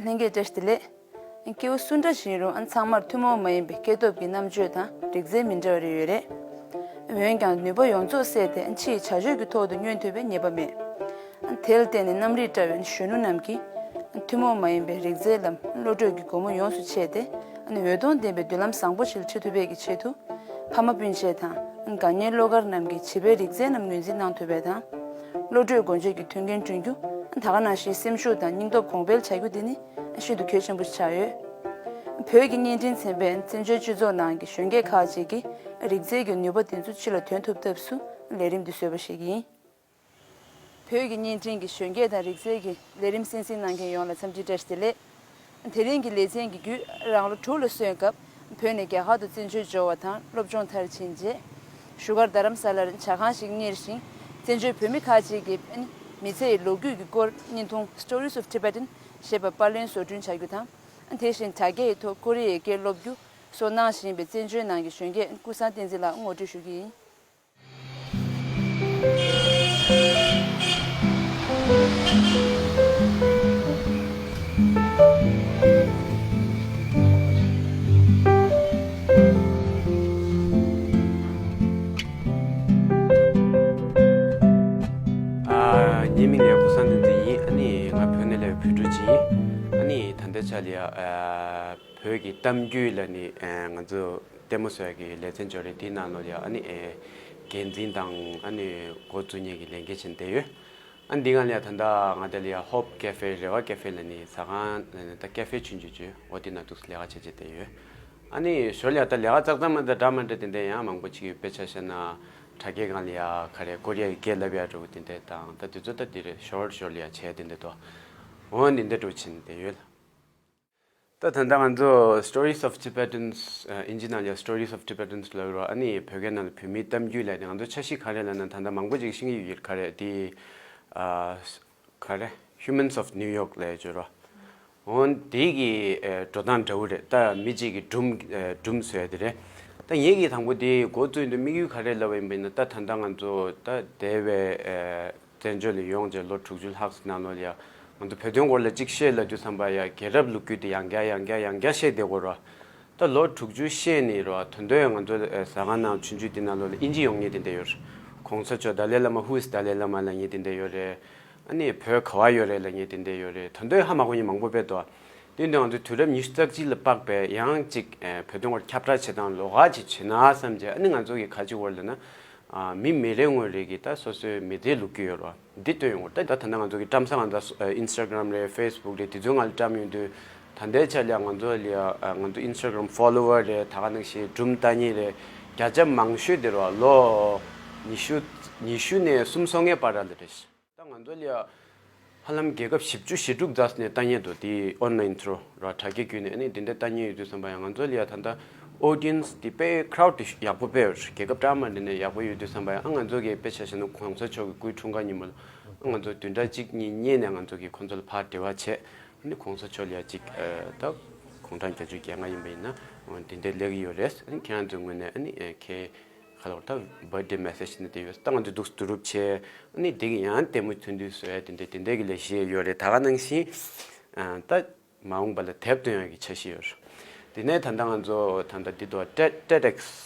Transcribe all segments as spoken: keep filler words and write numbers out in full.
ལྷན་རྒྱས་བཀྲ་ཤིས་བདེ་ལེགས། སྐྱེ་བོ་སུ་འདྲ་ཞིག་ཡིན་རུང་ཚང་མར་ཐུན་མོང་མ་ཡིན་པའི་སྐྱེ་སྟོབས་ཀྱི་རྣམ་དཔྱོད་དང་རིག་རྩལ་མི་འདྲ་བ་རེ་ཡོད་རེད། འོན་ཀྱང་ནུས་པ་ཡོངས་རྫོགས་བསྲེས་ཏེ་ཕྱིའི་བྱ་སྤྱོད་ཀྱི་ཐོག་ཏུ་བསྙོན་ཐུབ་པའི་ངེས་པ་མེད། དེ་ལ་བརྟེན་ནས་གནམ་རིག་བཀྲ་བའི་གཞོན་ནུ་རྣམས་ཀྱིས་ཐུན་མོང་མ་ཡིན་པའི་རིག་རྩལ་ལམ་བློ་གྲོས་ཀྱི་སྒོ་མོ་ཡོངས་སུ་ཕྱེས་ཏེ་འོད་སྟོང་ལྡན་པའི་མདུན་ལམ་བཟང་པོ་ཞིག་ལ་ཁྲིད་ཐུབ་པའི་ཆེད་དུ། ཕ་མ་སྤུན་མཆེད་དང་དགའ་ཉེ་བློ་དཀར་རྣམས་ཀྱིས་བྱིས་པའི་རིག་རྩལ་རྣམས་ངོས་འཛིན་གནང་ཐུབ་པ་དང་། བློ་གྲོས་སྒོ་འབྱེད་ཀྱི་མཐུན་རྐྱེན་བསྐྲུན་རྒྱུ། ད་ག་ནང་བཞིན་སེམས་ཤུགས་དང་སྙིང་སྟོབས་གོང་འཕེལ་བྱ་རྒྱུ་འདི་ནི་ཤིན་ཏུ་གལ་ཆེན་པོ་ཆགས་ཡོད། བོད་ཀྱི་བརྙན་འཕྲིན་ཚན་པས་བཙན་བྱོལ་སྤྱི་ཚོགས་ནང་གི་གཞོན་སྐྱེས་ཁག་ཅིག་གིས་རིག་རྩལ་གྱི་ནུས་པ་དེ་ཚོ་ཕྱི་ལ་འདོན་ཐུབ་ཐབས་སུ་ལས་རིམ་འདི་བཟོས་པ་ཞིག་ཡིན། བོད་ཀྱི་བརྙན་འཕྲིན་གྱི་གཞོན་སྐྱེས་དང་རིག་རྩལ་གྱི་ལས་རིམ་གསན་གཟིགས་གནང་མཁན་ཡོངས་ལ་འཚམས་འདྲི་བཀྲ་ཤིས་བདེ་ལེགས། དེ་རིང་གི་ལེ་ཚན་གྱི་བརྒྱུད་རང་ལོ་དྲུག་ལ་སོན་སྐབས་བོད་ནས་རྒྱ་གར་དུ་བཙན་བྱོལ་འབྱོར་བ་དང་སློབ་སྦྱོང་མཐར་ཕྱིན་རྗེས། བཞུགས་སྒར་རྡ་རམ་ས་ལར་ཇ་ཁང་ཞིག་གཉེར་ཞིང་། བཙན་བྱོལ་བོད་མི་ཁག་ཅིག་གི་མི་ཚེ་ཡི་ལོ་རྒྱུས་ཀྱི་སྐོར་བརྙན་ཐུང་Stories of Tibetan ཞེས་པ་པར་ལེན་བཟོ་སྐྲུན་བྱ་རྒྱུ་དང་། དེ་བཞིན་དྲ་རྒྱའི་ཐོག་ཀོ་རི་ཡའི་སྐད་སློབ་རྒྱུ་སོགས་གནང་བཞིན་པའི་བཙན་བྱོལ་ནང་གི་གཞོན་སྐྱེས་ཀུན་བཟང་བསྟན་འཛིན་ལགས་ངོ་སྤྲོད་ཞུ་གི་ཡིན། ཨ། ངའི་མིང་ལ་ཀུན་བཟང་བསྟན་འཛིན་ཡིན། ཨ་ནི་ང་བོད་ནས་སླེབས་པའི་བོད་ཕྲུག་ཅིག་ཡིན། ཨ་ནི་ད་ལྟའི་ཆ་ལ་ཡ། ཨ། བོད་ཀྱི་གཏམ་རྒྱུད་ལ་ནི། ཨ། ང་ཚོ་ལྟད་མོ་བཟོ་ཡ་གི་ལེ་ཚན་འབྱོར་རེད། དེའི་ནང་ལོགས་ལ་ཡ། ཨ་ནི། ཨ། འགན་འཛིན་དང་ཨ་ནི་འགོ་བཙུགས་མཁན་གྱི་ལས་འགན་བྱས་ནས་བསྡད་ཡོད། ཨ། འདི་ག་ལ་ཡ་ད་ལྟ་ང་དེ་ལ་ཡ་Hope Cafe རེ་བ་ཀེ་ཧྥེ་ལ་ནི་ཟ་ཁང་ལ་ནི་ད་ཀེ་ཧྥེ་ཆུང་ཆུང་ཅིག་འོ་དེ་ན་འདུག་ལས་ཀ་བྱེད་བྱེད་བསྡད་ཡོད། ཨ་ནི་ཞོར་ལ་ཡ་ད་ལས་ཀ་ཙག་ཙག་མ་འདྲ་འདྲ་མ་འདྲ་དེ་འདྲ་ཡང་མང་པོ་ཅིག་ཡོད། དཔེ་ཆ་བཞག་ན་དྲ་རྒྱའི་སྒང་ལ་ཡ་ག་རེ་ཀོ་རི་ཡ་གི་སྐད་བསླབ་ཡ་འདྲ་བོ་དེ་འདྲ་དང་། ད་དེ་ཚོ་ད་དེ་རེད། ཞོར་ཞོར་ལ་ཡ་བྱས་དེ་འདྲ་འདུག་འོ་འདི་འདྲ་འདྲ་བོ་བྱས་ནས་བསྡད་ཡོད་ལ། ད་ད་ལྟ་ང་ཚོ་Stories of Tibetans ཨ། ཨིན་ཇི་ནང་ལ་Stories of Tibetans ལབ་རོ། ཨ་ནི་བོད་སྐད་ནང་ལ་བོད་མིའི་གཏམ་རྒྱུད་ལབ་ནས། ང་ཚོ་འཆར་གཞི་ག་རེ་ལབ་ན། ད་ལྟ་མང་པོ་ཅིག་ཤེས་ཀྱི་ཡོད་ཀྱི་རེད། ག་རེ་དེ། ཨ། ག་རེ། Humans of New York ལབ་ཡ་ཅིག་ཡོད་རོ། འོ་དེ་གི་ཨ། འགྲོ་སྟངས་འདྲ་བོ་རེད། ད་མི་གཅིག་གིས་སྒྲུང་ཨ། སྒྲུང་བཟོ་ཡ་དེ་རེད། ད་ངེད་ཀྱིས་དང་པོ་དེ་འགོ་བཙུགས་ཡོང་དུས་དམིགས་ཡུལ་ག་རེ་ལབ་པ་ཡིན་པ་ཡིན་ན། ད་ད་ལྟ་ང་ཚོ་ད་འདས་པའི་ཨ། བཙན་བྱོལ་ལ་ཡོང་རྗེས་ལོ་དྲུག་ཅུ་ལྷག་ཙམ་ནང་ལོགས་ལ་ཡ། ང་ཚོ་བོད་དོན་སྐོར་ལ་ཅིག་བཤད་ལབ་དུས་ཙམ་པ་ཡ། རྒྱལ་རབས་ལོ་རྒྱུས་དེ་ཡང་བསྐྱར་ཡང་བསྐྱར་ཡང་བསྐྱར་བཤད་བསྡད་དགོས་རེད་བ། ད་ལོ་དྲུག་ཅུ་བཤད་ནས་རེད་བ། ད་དུང་ང་ཚོ་ཨ། ཟ་ཁང་ནང་ཆུང་ཆུང་དེ་ནང་ལོགས་ལ་ཨིན་ཇི་ཡོང་མཁན་དེ་འདྲ་ཡོད་རེད། གོང་ས་མཆོག་Dalai Lama, who is Dalai Lama ལབ་མཁན་དེ་འདྲ་ཡོད་རེད། ཨ་ནི་བོད་ག་པར་ཡོད་རེད་ལབ་མཁན་དེ་འདྲ་ཡོད་རེད། ད་དུང་ཧ་མ་གོ་མཁན་མང་པོ་དཔེ་འདུག་དེ་འདྲ་ང་ཚོ་དུས་རབས་ཉི་ཤུ་རྩ་གཅིག་ལ་དཔག་པའི་ཡང་ཅིག་ཨ། བོད་དོན་སྐོར་ཁྱབ་བསྒྲགས་བྱེད་སྟངས་ལོགས་ཀ་ཅིག་བྱེད་ན་བསམ་བྱས། ཨ་ནི་ང་ཚོ་གིས་ག་ཅིག་བར་ལབ་ན། ཨ། མི་མི་རེ་ངོ་རེ་གིས་ད་སོ་སོའི་མི་ཚེའི་ལོ་རྒྱུས་ཡོད་རེད་བ། འདི་སྟོན་ཡོང་བར། ད་ད་ད་ལྟ་ང་ཚོ་གི་བཀྲམ་ས་གང་ལྟར་ཨ། Instagram རེད། Facebook རེད། དེ་ཚོའི་ནང་ལ་བཀྲམ་ཡོང་དུས། ད་ལྟའི་ཆ་ལ་ང་ཚོ་ལ་ཡ། ཨ། ང་ཚོ་Instagram follower རེད། ད་ག་ནང་བཞིན་སྒྲུང་ལྟ་མཁན་རེད། བརྒྱ་ཆ་མང་ཤོས་དེ་རེད་བ། ལོ་ཉི་ཤུ། ཉི་ཤུ་ནས་སུམ་ཅུ་སོ་ལྔའི་བར་ལ་རེད། ད་ང་ཚོ་ལ་ཡ་ཧ་ལམ་རྒྱལ་ཁབ་བཞི་བཅུ་ཞེ་དྲུག་ཙམ་ནས་ལྟ་མཁན་འདུག་དེ་online through ར། དྲ་རྒྱ་བརྒྱུད་ནས་ཨ་ནི་དེ་འདྲ་ལྟ་མཁན་ཡོད་དུས་ཙམ་པ་ཡ། ང་ཚོ་ལ་ཡ་ད་ལྟ་audience དེ་དཔེ་crowd དེ་ཡག་པོ་དཔེ་ཡོད། རྒྱལ་ཁབ་གྲངས་མ་འདྲ་ནས་ཡག་པོ་ཡོད་དུས་ཙམ་པ་ཡ། ཨ། ང་ཚོ་གིས་དཔེ་ཆ་བཞག་ན་གོང་ས་མཆོག་གི་སྐུའི་འཁྲུངས་སྐར་ཉིན་མོ་ལ། ཨ། ང་ཚོ་བདུན་ཕྲག་གཅིག་གཉིས་སྔོན་ནས་ང་ཚོ་གིས་ཁོང་ཚོ་ལ་ཕར་འབྲེལ་བ་བྱས། ཨ་ནི་གོང་ས་མཆོག་ལ་ཡ་ཅིག་ཨ། ད་དགུང་གྲངས་བརྒྱད་ཅུ་གྱ་ལྔ་ཡིན་པ་ཡིན་ན། འོ་དེ་འདྲ་སླེབས་ཀྱི་ཡོད་རེད། ཨ་ནི་ཁྱེད་རང་ཚོའི་ངོས་ནས་ཨ་ནི་ཨ། ཁྱེད་ག་ལ་བར་ད་birthday message ནི་དེ་ཡོད། ད་ང་ཚོས་འདུག་བསྡུ་རུབ་བྱས། ཨ་ནི་དེ་གི་ཡང་ལྟད་མོ་ཐུང་ཐུང་བཟོ་ཡ་དེ་འདྲ་དེ་འདྲ་གི་ལས་གཞི་ཡོད་རེད། ད་ག་ནང་བཞིན་ཨ། ད་མ་འོངས་པ་ལ་དེབ་སྟོན་ཡ་གི་འཆར་གཞི་ཡོད་རེད། དེ་ནས་ད་ལྟ་ང་ཚོ་ད་ལྟ་འདི་དུ་TED TEDx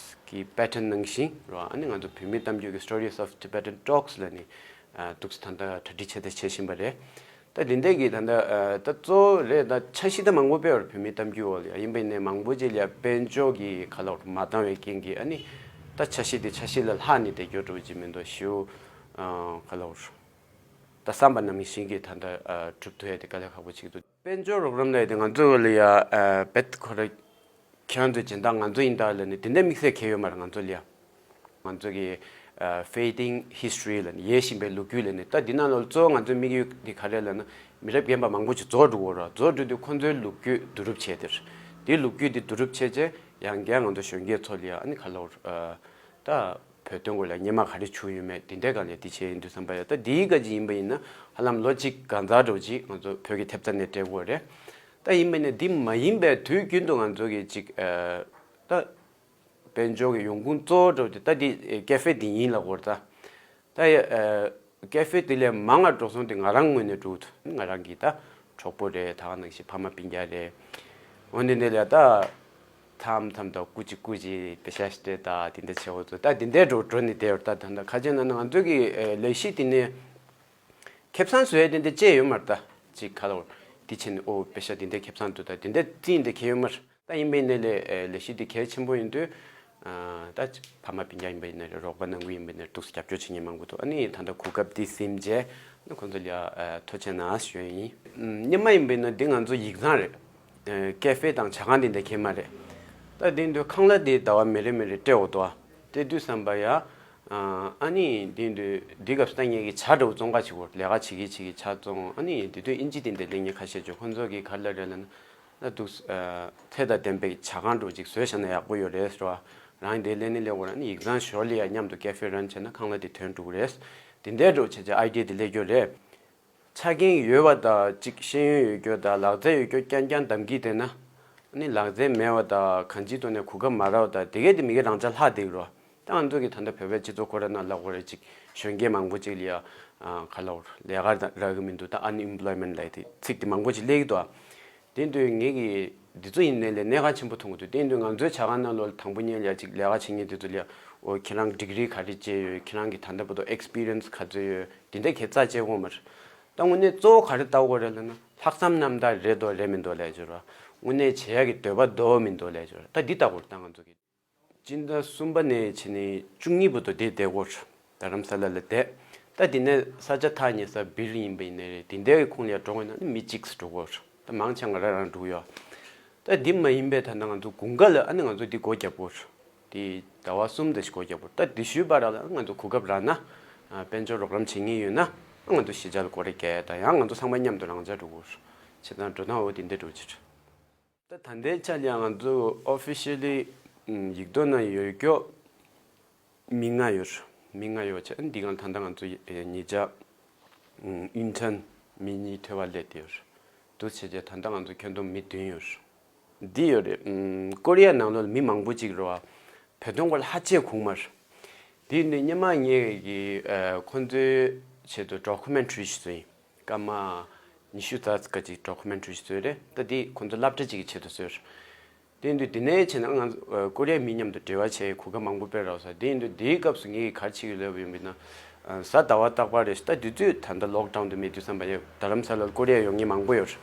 གི་pattern ནང་བཞིན་རེད་བ། ཨ་ནི་ང་ཚོ་བོད་མིའི་གཏམ་རྒྱུད་ཀྱི་Stories of Tibetan Talks ལབ་ནི་ཨ། འདུག་སེ་ད་ལྟ་གྲ་སྒྲིག་བྱས་ཏེ་བྱེད་བཞིན་པ་རེད། ད་འདི་འདྲ་གི་ད་ལྟ་ཨ། ད་གཙོ་བོ་རེད། ད་འཆར་གཞི་ད་མང་པོ་དཔེ་ཡོད་རེད། བོད་མིའི་གཏམ་རྒྱུད་འོག་ལ་ཡ། ཡིན་པ་ཡིན་ནའི་མང་པོ་ཅིག་ལ་ཡ་དཔལ་འབྱོར་གྱི་ག་ལ་བར་མ་འདང་བའི་རྐྱེན་གྱིས། ཨ་ནི་ད་འཆར་གཞི་དེ་འཆར་གཞི་ལས་ལྷག་ནས་བསྡད་རྒྱུ་འདྲ་བོ་ཅིག་མི་འདུག་ཞུ། ཨ། ག་ལ་བར་ད་བསམ་པ་ནང་བཞིན་གྱི་ད་ལྟ་ཨ། གྲུབ་ཐུབ་ཡ་དེ་དཀའ་ལས་ཁག་པོ་ཅིག་འདུག་དཔལ་འབྱོར་རོགས་རམ་ལབ་ཡ་དེ་ང་ཚོ་ལ་ཡ་ཨ། རྦད་ཁོ་ར་ཁྱེད་རང་ཚོའི་སྦྱིན་བདག་ང་ཚོ་ཡིན་ད་ལབ་ནས་དེ་འདྲ་དམིགས་བསལ་གང་ཡང་ཡོད་མ་རེད། ང་ཚོ་ལ་ཡ། ང་ཚོ་གི་ཨ། Fading History ལབ་ནས། ཡལ་བཞིན་པའི་ལོ་རྒྱུས་ལབ་ནས། ད་འདི་ནང་ལོགས་གཙོ་བོ་ང་ཚོའི་དམིགས་ཡུལ་འདི་ག་རེ་ལབ་ན། མི་རབས་རྒན་པ་མང་པོ་ཅིག་རྫོགས་འགྲོ་གི་ཡོད་རེད། རྫོགས་འགྲོ་དུས་ཁོང་ཚོའི་ལོ་རྒྱུས་བསྡུ་རུབ་བྱས་དེ་རེད། དེའི་ལོ་རྒྱུས་འདི་བསྡུ་རུབ་བྱས་རྗེས་ཡང་བསྐྱར་ང་ཚོ་གཞོན་སྐྱེས་ཚོ་ལ་ཡ། ཨ་ནི་ག་ལ་བར་ཨ། ད་བོད་དོན་སྐོར་ལ་སྔོན་མ་ག་རེ་བྱུང་ཡོད་མེད་དེ་འདྲའི་སྒང་ལ་འདི་བྱས་ཡིན་དུས་ཙམ་པ་ཡ། ད་འདིའི་སྐད་ཅིག་ཡིན་པ་ཡིན་ན་ཧ་ལམ་ལོ་གཅིག་གང་ཙམ་འདྲ་བོ་ཅིག་ང་ཚོ་བོད་ཀྱི་ཐེབས་རྩ་ནས་སྤྲད་དགོས་རེད། ད་ཡིན་པ་ཡིན་ན་འདི་མ་ཡིན་པའི་དུས་རྒྱུན་དུ་ང་ཚོ་གི་ཅིག་ཨ། ད་དཔལ་འབྱོར་གྱི་ཡོང་ཁུངས་གཙོ་བོ་འདྲ་བོ་དེ་ད་འདི་ཀེ་ཧྥེ་འདི་ཡིན་ལབ་དགོས་རེད། ད་ད་ཡ་ཨ། ཀེ་ཧྥེ་དེ་ལས་མང་བ་འགྲོ་སོང་དེ་ང་རང་ངོས་ནས་འགྲོ་གི་འདུག་ང་རང་གིས་ད་ གྲོགས་པོ་རེད། ད་ག་ནང་བཞིན་ཕ་མ་སྤུན་ཀྱག་རེད། འོ་འདི་འདྲ་ལ་ད་མཚམས་མཚམས་ད་སྐུ་མཁྱེན་སྐུ་མཁྱེན་པེ་ཤ་སྟེར་ད་དེ་འདྲ་བྱེད་འོ་ཚོ་ད་དེ་འདྲ་འགྲོ་འགྲོ་ནས་བསྡད་ཡོད། ད་ད་ད་ཁ་ཅིག་ན་ན་ང་ཚོ་གི་ལས་གཞི་དེ་ནས་ཁེ་བཟང་བཟོ་ཡ་དེ་འདྲ་ཅི་ཡོད་མ་རེད། ད་ཅིག་ག་ལ་འོ་དེ་བྱས་ནས་འོ་པེ་ཤ་དེ་འདྲ་ཁེ་བཟང་འདུག་ད་དེ་འདྲ་རྩིས་འདྲ་གལ་ཡོད་མ་རེད། ད་ཡིན་པའི་ནས་ལས་ལས་གཞི་འདི་གལ་ཆེན་པོ་ཡིན་དུས། ད་ཕ་མ་སྤུན་ཀྱག་ཡིན་པའི་ནས་རོགས་པ་གནང་གི་ཡིན་པའི་ནས་འདུག་རྒྱབ་སྐྱོར་བྱེད་མཁན་མང་པོ་འདུག་ཨ་ནི་ད་ལྟ་གོ་སྐབས་འདི་ཟིན་རྗེས་ནི་ཁོང་ཚོ་ལ་ཐུགས་རྗེ་གནང་ཞུ་ཡ་ཡིན། སྔོན་མ་ཡིན་པའི་ནས་འདི་ང་ཚོ་ཡིག་ཚང་རེད། ཀེ་ཧྥེ་དང་ཇ་ཁང་འདི་འདྲ་གང་ཡང་མ་རེད། ད་འདི་འདུག་ཁང་གླ་འདི་ཟླ་བ་མི་རེ་མི་རེ་སྤྲད་འོ་དོ། སྤྲད་དུས་ཙམ་པ་ཡ། ཨ་ནི་འདི་འདུག་འདི་སྐབས་སུ་ད་ངེད་ཀྱི་ཇ་འདྲ་བོ་བཙོང་ག་བྱེད་དགོས། ལས་ཀ་བྱེད་ཀྱི་བྱེད་ཀྱི་ཇ་བཙོང་། ཨ་ནི་དེ་དུས་ཨིན་ཇི་འདི་འདྲ་ལས་ངེད་ཁ་ཤས་ཅིག་ཁོང་ཚོ་གི་ག་རེ་ལབ་རེད་ལབ་ན། ད་འདུག་ཚད་དང་ལྡན་པའི་ཇ་ཁང་འདྲ་བོ་ཅིག་བཟོས་བཞག་ན་ཡག་པོ་ཡོད་རེད་ཟེར་བ། རང་འདི་ལས་ནི་ལས་དགོས་ར་ནི་ཡིག་ཚང་ཞོར་ལ་ཡ་མཉམ་དུ་ཀེ་ཧྥེ་རན་བྱས་ན་ཁང་གླ་དེ་ཐོན་འགྲོ་གི་རེད། དེ་འདྲའི་འདྲ་བོ་བྱས་བྱས་ཨའི་ཌི་ཡ་དེ་སླེབས་རྒྱུ་རེད། ཆ་རྐྱེན་ཡོད་པ་དང་ཅིག་ཤེས་ཡོན་ཡོད་རྒྱུ་དང་ལག་རྩལ་ཡོད་རྒྱུ་རྐྱང་རྐྱང་གདམ་གྱི་བསྡད་ན། ཨ་ནི་ལག་རྩལ་མེད་པ་དང་གང་ཅིའི་ཐོག་ནས་གོ་སྐབས་མ་རག་པ་དང་དེ་གས་དེ་མི་གས་རང་ཅག་ལྷག་བསྡད་ཀྱི་རེད། ད་ང་ཚོ་གི་ད་ལྟ་བོད་པའི་སྤྱི་ཚོགས་ཁོ་ར་ནང་ལབ་དགོས་རེད། ཅིག་གཞོན་སྐྱེས་མང་པོ་ཅིག་ལ་ཡ་ག་ལབ་དགོས་རེད། ལས་ཀ་རག་གི་མི་འདུག་ད་ཨན་ཨེམ་པ་ལོའི་མེན་ཊི་ལབ་དེ་ཚིག་དེ་མང་པོ་ཅིག་སླེབས་ཀྱི་འདུག་དེ་དུས་ངེད་ཀྱིས་འདི་ཚོ་ཡིན་ནའི་ལས་གནད་འགག་ཆེན་པོ་མཐོང་གི་འདུག་དེ་དུས་ང་ཚོའི་ཇ་ཁང་ནང་ལོགས་ལ་དང་པོ་ཉིད་ལ་ཡ་ཅིག་ལས་ཀ་བྱེད་མཁན་དེ་ཚོ་ལ་ཡ་འོ་ཁྱེད་རང་ཌིག་རི་ག་རེ་བྱས་ཡོད། ཁྱེད་རང་གི་ད་ལྟ་བར་དུ་ཨེག་སི་པི་རི་ཡན་སི་ག་ཚོད་ཡོད། དེ་འདྲ་གས་རྩ་བཅད་དགོས་མ་རེད། ད་དངོས་གནས་གཙོ་བོ་ག་རེ་ལྟ་དགོས་རེད་ལབ་ན། ལྷག་བསམ་རྣམ་དག་རེད་འདུག་རེད་མི་འདུག་ལབ་ཡ་ཅིག་ཡོད་རེད། དངོས་གནས་བྱེད་ཡ་གི་འདོད་པ་འདུག་མི་འདུག་ལབ་ཡ་ཅིག་ཡོད་རེད། ད་འདི་ལྟ་དགོས་རེད། ད་ང་ཚོ་གི་སྤྱི་ཟླ་གསུམ་པ་ནས་བྱས་ནས་བཅུ་གཉིས་བར་དུ་དེ་བསྡད་དགོས་རེད། རྡ་རམ་ས་ལ་ལ་བསྡད། ད་དེ་ནས་ས་ཆ་ཐག་ཉེ་ས་སྦིར་ཡིན་པ་ཡིན་ནའི་རེད། དེ་འདྲའི་ཁོངས་ལ་ཡ་འགྲོ་དགོས་ན་ནི་མི་གཅིག་ཙམ་འགྲོ་དགོས་རེད། ད་མང་ཆེ་ང་རང་རང་འགྲོ་གི་ཡོད། ད་འདི་མ་ཡིན་པའི་ད་ལྟ་ང་ཚོ་དགུན་ཁ་ལ་ཨ་ནི་ང་ཚོ་འདི་སྒོ་རྒྱག་དགོས་རེད། དེ་ཟླ་བ་གསུམ་དེ་ཞིག་སྒོ་རྒྱག་དགོས་རེད། ད་དེ་ཤུལ་བར་ལ་ང་ཚོ་གོ་སྐབས་རག་ན། དཔལ་འབྱོར་རོགས་རམ་བྱེད་མཁན་ཡོད་ན་ང་ཚོ་གཞིས་ཆགས་ལ་སྒོ་རེ་རྒྱག་ཡ་དང་ཡང་ང་ཚོ་ཚང་མ་མཉམ་དུ་རང་ཅག་འགྲོ་དགོས་རེད། བྱས་ཙང་འགྲོ་སྟངས་འོ་དེ་འདྲ་འགྲོ་གི་རེད། ད་ད་ལྟའི་ཆ་ལ་ཡང་ང་ཚོ་ཨོ་ཕི་ཤལ་ལི་ཡིག་ཐོག་ནང་ཡོད་རྒྱུ་མི་ལྔ་ཡོད། མི་ལྔ་ཡོད་བྱས། འདི་གང་ད་ལྟ་ང་ཚོ་ཉེ་ཆར་ཨིན་ཊརན་མི་གཉིས་ཐོན་པ་སླེབས་བསྡད་ཡོད། འདུག་བྱས་བྱས་ད་ལྟ་ང་ཚོ་ཁྱོན་བསྡོམས་མི་བདུན་ཡོད། འདི་ཡོད་རེད། ཀོ་རི་ཡ་ནང་ལོགས་ལ་མི་མང་པོ་ཅིག་རེད་བ། བོད་དོན་སྐོར་ལ་ཧ་ཅང་གོ་གི་མ་རེད། དེ་ནི་སྔོན་མ་ངས་ཀྱི་ཁོང་ཚོའི་ཆེད་དུ་ཌོ་ཀུ་མེན་ཊ་རི་ཞིག་བཟོས་ཡིན། སྐར་མ་ཉི་ཤུ་རྩ་ཙམ་ཅིག་ཌོ་ཀུ་མེན་ཊ་རི་ཞིག་བཟོས་རེད། ད་དེ་ཁོང་ཚོ་སློབ་གྲྭ་གཅིག་གི་ཆེད་དུ་བཟོས་རེད། དེ་ཡིན་དུས་དེ་ནས་བྱས་ན་ང་ཚོ་ཀོ་རི་ཡའི་མི་མཉམ་དུ་འབྲེལ་བ་བྱས་གོ་སྐབས་མང་པོ་སྤྲད་རོགས་ཟེར། དེ་ཡིན་དུས་དེའི་སྐབས་སུ་ངས་ག་རེ་བྱེད་ཀྱི་ལབ་ཡོང་པ་ཡིན་ན། གཟའ་ཟླ་བ་རྟག་པར་རེད། ད་དུས་ཚོད་ད་ལྟ་ལོག་ཌའུན་དུ་མེད་དུས་ཙམ་པ་ཡ་རྡ་རམ་ས་ལར་ཀོ་རི་ཡ་ཡོང་མཁན་མང་པོ་ཡོད་རེད།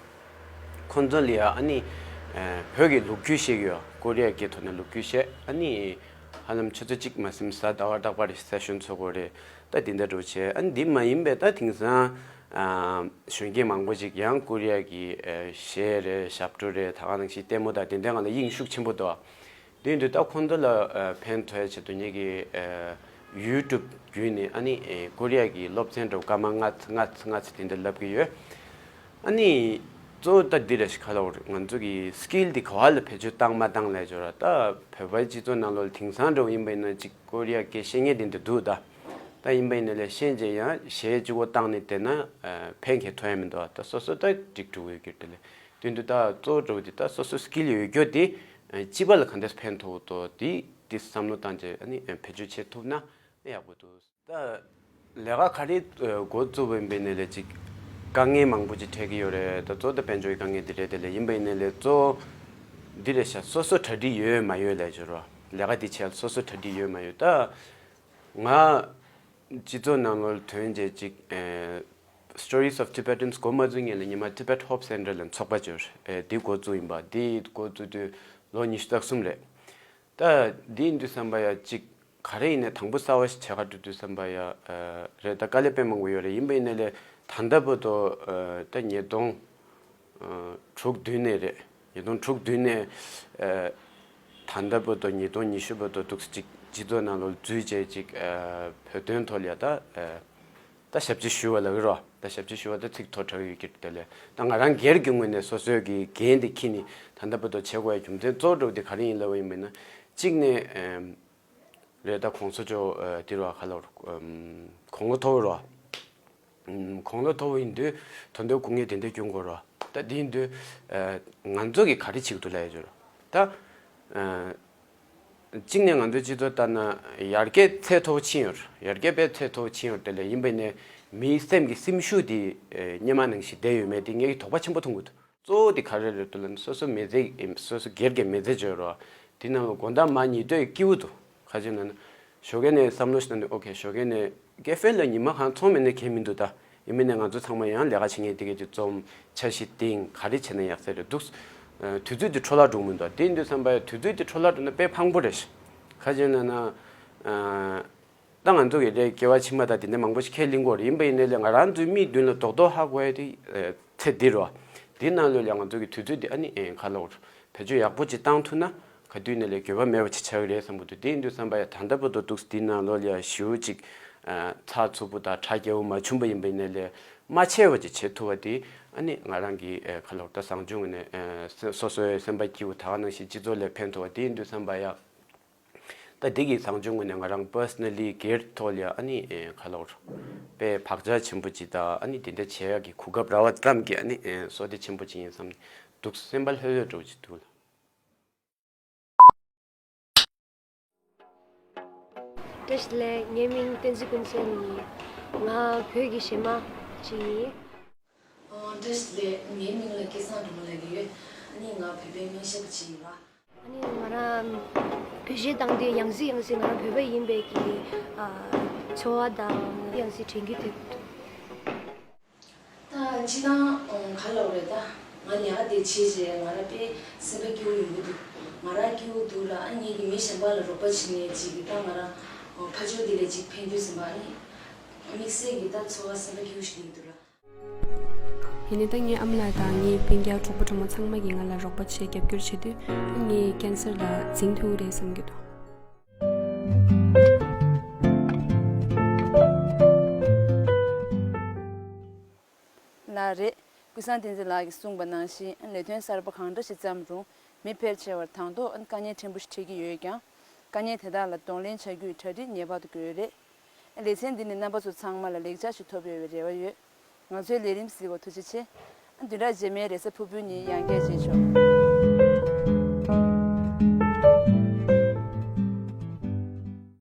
ཁོང་ཚོ་ལ་ཡ་ཨ་ནི་བོད་ཀྱི་ལོ་རྒྱུས་བཤད་ཀྱི་ཡོད། ཀོ་རི་ཡ་གི་ཐོག་ནས་ལོ་རྒྱུས་བཤད། ཨ་ནི་ཧ་ལམ་ཆུ་ཚོད་གཅིག་མ་ཟིན་གཟའ་ཟླ་བ་རྟག་པར་རེད་སེ་ཤན་ཚོགས་ཀྱི་ཡོད་རེད། ད་དེ་འདྲ་འགྲོ་བྱས། ཨ་ནི་འདི་མ་ཡིན་པའི་ད་དེང་སང་གཞོན་སྐྱེས་མང་པོ་ཅིག་ཡང་ཀོ་རི་ཡ་གི་གཞས་རེད། ཞབས་བྲོ་རེད། ད་ག་ནང་བཞིན་ལྟད་མོ་དང་དེ་འདྲའི་སྒང་ལ་དབྱིངས་ཤུགས་ཆེན་པོ་འདུག་དེ་ཡིན་དུས་ད་ཁོང་ཚོ་ལ་ཕན་ཐོགས་ཆེད་དུ་ངེད་ཀྱིས་ཡུ་ཊུབ་བརྒྱུད་ནས་ཨ་ནི་ཀོ་རི་ཡ་གི་སློབ་ཚན་འདྲ་བོ་སྐར་མ་ལྔ་ལྔ་ལྔ་ཙམ་དེ་འདྲ་བསླབ་ཀྱི་ཡོད། ཨ་ནི་གཙོ་བོ་ད་འདི་རེད་ཤག་ག་ལབ་དགོས་རེད། ང་ཚོ་གི་སི་ཀིལ་འདི་ག་བ་ལ་བེད་སྤྱོད་བཏང་མ་བཏང་ལབ་ཡ་ཅིག་ཡོད་ར། ད་བོད་པའི་སྤྱི་ཚོགས་ནང་ལོགས་ལ་དེང་སང་འདྲ་བོ་ཡིན་པ་ཡིན་ན་ཅིག་ཀོ་རི་ཡ་སྐད་ཤེས་མཁན་དེ་འདྲ་འདུག་ད་ད་ཡིན་པ་ཡིན་ན་ལས་ཤེས་བྱས་ཡང་གཞས་གཅིག་པོ་བཏང་ནས་བསྡད་ན་ཕན་གྱི་ཐོགས་ཡ་མི་འདུག་ད་སོ་སོ་ད་འགྲིག་འགྲོ་གི་ཡོད་ཀྱི་རེད་ལས། དོན་དུ་ད་གཙོ་བོ་འདྲ་བོ་དེ་ད་སོ་སོ་སི་ཀིལ་ཡོད་རྒྱུ་དེ་སྤྱི་པ་ལ་ག་འདྲས་ཕན་ཐོགས་འདུག་དེ་དེ་བསམ་བློ་བཏང་བྱས་ཨ་ནི་བེད་སྤྱོད་བྱེད་ཐུབ་ན་ཡག་པོ་འདུག་ད་ལས་ཀ་ག་རེ་འགོ་བཙུགས་པ་ཡིན་པ་ཡིན་ནའི་ལས་ཅིག་དཀའ་ངལ་མང་པོ་ཅིག་འཕྲད་ཀྱི་ཡོད་རེད། ད་གཙོ་བོ་ད་དཔལ་འབྱོར་གྱི་དཀའ་ངལ་དེ་རེད། དེ་ལས་ཡིན་པ་ཡིན་ནའི་ལས་གཙོ་བོ་འདི་རེད་ཤག་སོ་སོ་གྲ་སྒྲིག་ཡོད་མ་ཡོད་ལབ་ཡ་ཅིག་ཡོད་ར། ལས་ཀ་དེ་བྱས་ལ་སོ་སོ་གྲ་སྒྲིག་ཡོད་མ་ཡོད། ད་ང་སྤྱི་ཚོགས་ནང་ལོགས་ལ་ཐོན་རྗེས་ཅིག་Stories of Tibetans འགོ་མ་བཙུགས་སྔོན་ལ་ཉི་མ་Tibet Hope Centre ལ་ཚོགས་པ་ཅིག་ཡོད་རེད། དེ་འགོ་བཙུགས་ཡིན་པ། དེ་འགོ་བཙུགས་དུས་ལོ་ཉི་ཤུ་རྩ་གསུམ་རེད། ད་འདི་ཡིན་དུས་ཙམ་པ་ཡ་གཅིག་ག་རེ་ཡིན་ནའི་དང་པོ་གསར་བ་ཞིག་བྱེད་ག་འགྲོ་དུས་ཙམ་པ་ཡ་རེད། ད་དཀའ་ལས་དཔེ་མང་པོ་ཡོད་རེད། ཡིན་པ་ཡིན་ནའི་ལས་ད་ལྟ་བར་དུ་ད་ཉིས་སྟོང་དྲུག་བདུན་ནས་རེད། ཉིས་སྟོང་དྲུག་བདུན་ནས་ད་ལྟ་བར་དུ་ཉིས་སྟོང་ཉི་ཤུ་བར་དུ་འདུག་སེ་ཅིག་སྤྱི་ཚོགས་ནང་ལོགས་འཛུལ་བྱས་ཅིག་བོད་དོན་ཐོག་ལ་ཡ་ད། ད་ཞབས་ཕྱི་ཞུ་བ་ལབ་ཀྱི་རོ། ད་ཞབས་ཕྱི་ཞུ་བ་ད་ཚིག་ཐོ་དྲག་ཡོད་ཀྱི་དེ་ལས་ད་ང་རང་སྒེར་གྱི་ངོས་ནས་སོ་སོའི་གི་འགན་དེ་འཁྱེར་ནས་ད་ལྟ་བར་དུ་བྱེད་དགོས་ཡ་རྒྱུ་མཚན་གཙོ་བོ་འདྲ་བོ་དེ་ག་རེ་ཡིན་ལབ་པ་ཡིན་པ་ཡིན་ན། གཅིག་ནས་རེད། ད་གོང་ས་མཆོག་དེ་རུ་ག་ལབ་དགོས་རེད། དགུང་ལོ་མཐོ་བོ་རོ། དགུང་ལོ་མཐོ་བོ་ཡིན་དུས་དོན་དུ་སྐུ་ངལ་དེ་འདྲ་སྐྱོན་དགོས་རོ། ད་དེ་ཡིན་དུས་ང་ཚོ་གི་ག་རེ་བྱེད་ཀྱི་འདུག་ལབ་ཡ་ཅིག་རོ། ད། གཅིག་ནས་ང་ཚོའི་སྤྱི་ཚོགས་ལྟར་ན་ཡར་རྒྱས་ཚད་མཐོ་བོ་ཕྱིན་ཡོད་རེད། ཡར་རྒྱས་དཔེ་ཚད་མཐོ་བོ་ཕྱིན་ཡོད་རེད། དེ་ལས་ཡིན་པ་ཡིན་ནའི་ མིའི་སེམས་ཀྱི་སེམས་ཤུགས་དེ་ཨེ་སྔོན་མ་ནང་བཞིན་བསྡད་ཡོད་མེད་དེ་ངས་ཀྱི་དོགས་པ་ཆེན་པོ་མཐོང་གི་འདུག་གཙོ་བོ་དེ་ག་རེ་རེད་འདུག་ལབ་ན། སོ་སོ་མི་ཚེ་སོ་སོ་སྒེར་གྱི་མི་ཚེ་བརྗོད་རོགས། དེ་ནང་ལ་དགོང་དག་མ་ཉལ་དུས་སྐྱིད་པོ་འདུག་ག་རེ་ཡིན་ན། ཞོགས་ཀས་ནས་བསམ་བློ་ཞིག་བཏང་དུས། ཨོ་ཁེ། ཞོགས་ཀས་ནས་ཀེ་ཧྥེ་ལ་ཉི་མ་གང་འཚོང་མེད་ན་གལ་མི་འདུག་ད་ཡིན་མིན་ནས་ང་ཚོ་ཚང་མ་ཡང་ལས་ཀ་བྱེད་མཁན་དེ་གས་དེ་འཛོམས། ཆ་ཞིག་བཏིང་། ག་རེ་བྱས་ན་ཡག་ས་རེད་འདུག་ཨ། དུས་ཚོད་དེ་འཕྲོ་བརླག་འགྲོ་གི་མི་འདུག་དེ་ཡིན་དུས་ཙམ་པ་ཡ་དུས་ཚོད་དེ་འཕྲོ་བརླག་འགྲོ་ན་དཔེ་ཕངས་པོ་རེད་ཤག་ག་རེ་ཡིན་ན། ཨ། ད་ང་ཚོ་གི་ལས་སྐྱེ་བ་ཕྱི་མ་དང་དེ་འདྲ་མང་པོ་ཞིག་ཁས་ལེན་དགོས་རེད། ཡིན་པ་ཡིན་ནའི་ལས་ང་རང་ཚོའི་མིག་མདུན་ལ་རྡོག་རྡོག་ཧ་གོ་ཡ་དེ་ཨ་ཚེ་འདི་རེད་བ། དེ་ནང་ལོགས་ལ་ང་ཚོ་གི་དུས་ཚོད་དེ་ཨ་ནི་ཨེ་ག་ལབ་དགོས་རེད། བེད་སྤྱོད་ཡག་པོ་ཅིག་བཏང་ཐུབ་ན་ག་དུས་ནས་ལས་འགྱོད་པ་མེད་པ་ཅིག་ཆགས་ཀྱི་རེད་བསམ་གྱི་འདུག་དེ་ཡིན་དུས་ཙམ་པ་ཡ་ད་ལྟ་བར་དུ་འདུག་འདི་ནང་ལོགས་ལ་ཡ་ཞེ་པོ་ཅིག་ཨ་ཚགས་ཚུད་པོ་དང་ཁྲག་རྒྱས་པོ་མ་བྱུང་པ་ཡིན་པ་ཡིན་ནའི་ལས་མ་ཆད་པ་ཅིག་བྱེད་ཐུབ་པ་དེ་ཨ་ནི་ང་རང་གི་ཨེ་ག་ལབ་དགོས་རེད། ད་བཟང་སྤྱོད་ངོས་ནས་ཨེ་སོ་སོའི་སེམས་པ་སྐྱིད་པོ། ད་ག་ནང་བཞིན་སྤྱི་ཚོགས་ལ་ཕན་ཐོགས་པ། དེ་ཡིན་དུས་ཙམ་པ་ཡ། ད་འདི་གི་བཟང་སྤྱོད་ངོས་ནས་ང་རང་པར་སོ་ན་ལི་སྒེར་ཐོག་ལ་ཡ་ཨ་ནི་ཨེ་ག་ལབ་དགོས་རེད། དཔེ་བག་ཆགས་ཆེན་པོ་ཅིག་དང་ཨ་ནི་དེ་འདྲ་བྱེད་ཡག་གི་གོ་སྐབས་རག་པ་ཙམ་གྱིས་ཨ་ནི་ཨེ་བསོད་བདེ་ཆེན་པོ་ཅིག་ཡིན་བསམ་འདུག་སེམས་པ་ལྷོད་ལྷོད་འདྲ་པོ་ཅིག་འདུག་ལགས། བཀྲ་ཤིས་བདེ་ལེགས། ངའི་མིང་བསྟན་འཛིན་ཀུན་གསལ་ཡིན། ང་བོད་ཀྱི་གཞས་མ་ཅིག་ཡིན། ཨོ། བཀྲ་ཤིས་བདེ་ལེགས། ངའི་མིང་ལ་སྐལ་བཟང་སྒྲོལ་མ་ལབ་ཀྱི་ཡོད། ཨ་ནི་ང་བོད་པའི་སྨན་ཞབས་པ་ཅིག་ཡིན་པ། ཨ་ནི་ང་རང་བོད་གཞས་བཏང་དུས་ཡང་སེ་ཡང་སེ་ང་རང་བོད་པ་ཡིན་པའི་གི་ཨ་ཚོར་བ་དང་ཡང་སེ་དྲན་གྱི་འདུག་ད་སྤྱིར་བཏང་ཨོ་ག་ལབ་རེད། ད་ང་ལས་ཀ་དེ་བྱས་རྗེས་ང་རང་དཔེ་སེམས་པ་སྐྱིད་པོ་ཡོང་གི་འདུག་ང་རང་སྐྱིད་པོ་འདུག་ལ། ཨ་ངེད་ཀྱི་མི་གཞན་པ་ལ་རོགས་པ་བྱེད་མཁན་ཅིག་གིས་ད་ང་རང་ཨོ་ཕར་ཕྱོགས་དེ་ལ་ཅིག་ཕན་ཐོགས་ཟིན་པ། ཨ་ནི་དམིགས་བསལ་གྱི་ད་ཚོར་བ་སེམས་པ་སྐྱིད་པོ་ཞིག་སླེབས་ཀྱི་འདུག་ལ། ཡིན་ནའི་ད་ངའི་ཨ་མ་ལགས་དང་ངའི་སྤུན་ཀྱག་གྲོགས་པོ་གྲོགས་མོ་ཚང་མ་གིས་ང་ལ་རོགས་པ་བྱས་རྒྱབ་སྐྱོར་བྱེད་དུས། ངས་ཀན་སར་ལ་འཛིང་ཐུབ་ཀྱི་རེད་བསམ་གྱི་འདུག་ལགས་རེད། ཀུན་བཟང་བསྟན་འཛིན་ལགས་ཀྱིས་གསུངས་པ་ནང་བཞིན། ལས་དོན་གསར་པ་གང་འདྲ་ཞིག་བརྩམས་རུང་། མི་ཕལ་ཆེ་བར་དང་ཐོག་དཀའ་ངལ་ཕྲན་བུ་ཞིག་འཕྲད་ཀྱི་ཡོད་ཀྱང་། དཀའ་ངལ་དེ་དག་ལ་གདོང་ལེན་བྱ་རྒྱུའི་གྲ་སྒྲིག་ངེས་པར་དུ་དགོས་རེད། ལེ་ཚན་འདི་ནི་རྣམ་པ་ཚོ་ཚང་མ་ལ་ལེགས་ཆ་ཞིག་ཐོབ་ཡོད་པའི་རེ་བ་ཡོད། ང་ཚོའི་ལས་རིམ་གཟིགས་པར་ཐུགས་རྗེ་ཆེ། བདུན་ཕྲག་རྗེས་མའི་རེས་གཟའ་ཕུར་བུའི་ཉིན་ཡང་བསྐྱར་མཇལ་ཆོག